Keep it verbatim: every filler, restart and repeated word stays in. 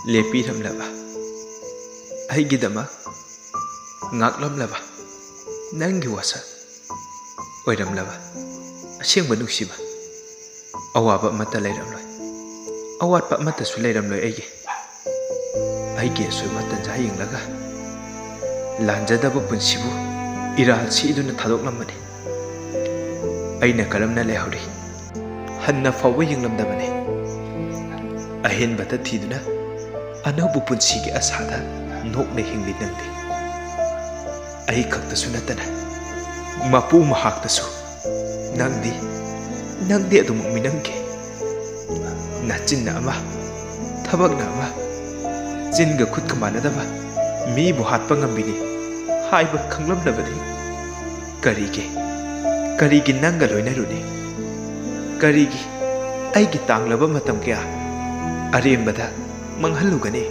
ꯂꯦꯞꯄꯤꯔꯝꯂꯕ, ꯑꯩꯒꯤꯗꯃꯛ ꯉꯥꯛꯂꯝꯂꯕ, ꯅꯪꯒꯤ ꯋꯥꯁꯛ ꯑꯣꯏꯔꯝꯂꯕ ꯑꯁꯦꯡꯕ ꯅꯨꯡꯁꯤꯕ꯫ ꯑꯋꯥꯕ ꯑꯃꯠꯇ ꯂꯩꯔꯝꯂꯣꯏ, ꯑꯋꯥꯠꯄ ꯑꯃꯠꯇꯁꯨ ꯂꯩꯔꯝꯂꯣꯏ ꯑꯩꯒꯤ꯫ ꯑꯩꯒꯤ ꯑꯁꯣꯏꯕ ꯇꯟꯖꯥ ꯌꯦꯡꯂꯒ ꯂꯥꯟꯖꯗꯕ ꯄꯨꯟꯁꯤꯕꯨ ꯏꯔꯥꯜ ꯁꯤꯗꯨꯅ ꯊꯥꯗꯣꯛꯂꯝꯕꯅꯤ꯫ ꯑꯩꯅ ꯀꯔꯝꯅ ꯂꯩꯍꯧꯔꯤ? ꯍꯟꯅ ꯐꯥꯎꯕ ꯌꯦꯡꯂꯝꯗꯕꯅꯤ꯫ ꯑꯍꯦꯟꯕꯗ ꯊꯤꯗꯨꯅ ꯑꯅꯧꯕ ꯄꯨꯟꯁꯤꯒꯤ ꯑꯁꯥꯗ ꯅꯣꯛꯅ ꯍꯤꯡꯂꯤ ꯅꯪꯗꯤ꯫ ꯑꯩ ꯈꯛꯇꯁꯨ ꯅꯠꯇꯅ ꯃꯄꯨ ꯃꯍꯥꯛꯇꯁꯨ ꯅꯪꯗꯤ, ꯅꯪꯗꯤ ꯑꯗꯨꯃꯛ ꯃꯤꯅꯝꯈꯤ꯫ ꯅꯆꯤꯟꯅ ꯑꯃ, ꯊꯕꯛꯅ ꯑꯃ, ꯆꯤꯟꯒ ꯈꯨꯠꯀ ꯃꯥꯟꯅꯗꯕ ꯃꯤꯕꯨ ꯍꯥꯠꯄ ꯉꯝꯕꯤꯅꯤ ꯍꯥꯏꯕ ꯈꯪꯂꯝꯂꯕꯗꯤ ꯀꯔꯤꯒꯤ, ꯀꯔꯤꯒꯤ ꯅꯪꯒ ꯂꯣꯏꯅꯔꯨꯅꯤ? ꯀꯔꯤꯒꯤ ꯑꯩꯒꯤ ꯇꯥꯡꯂꯕ ꯃꯇꯝ ꯀꯌꯥ ꯑꯔꯦꯝꯕꯗ ꯃꯥꯡꯍꯜꯂꯨꯒꯅꯤ?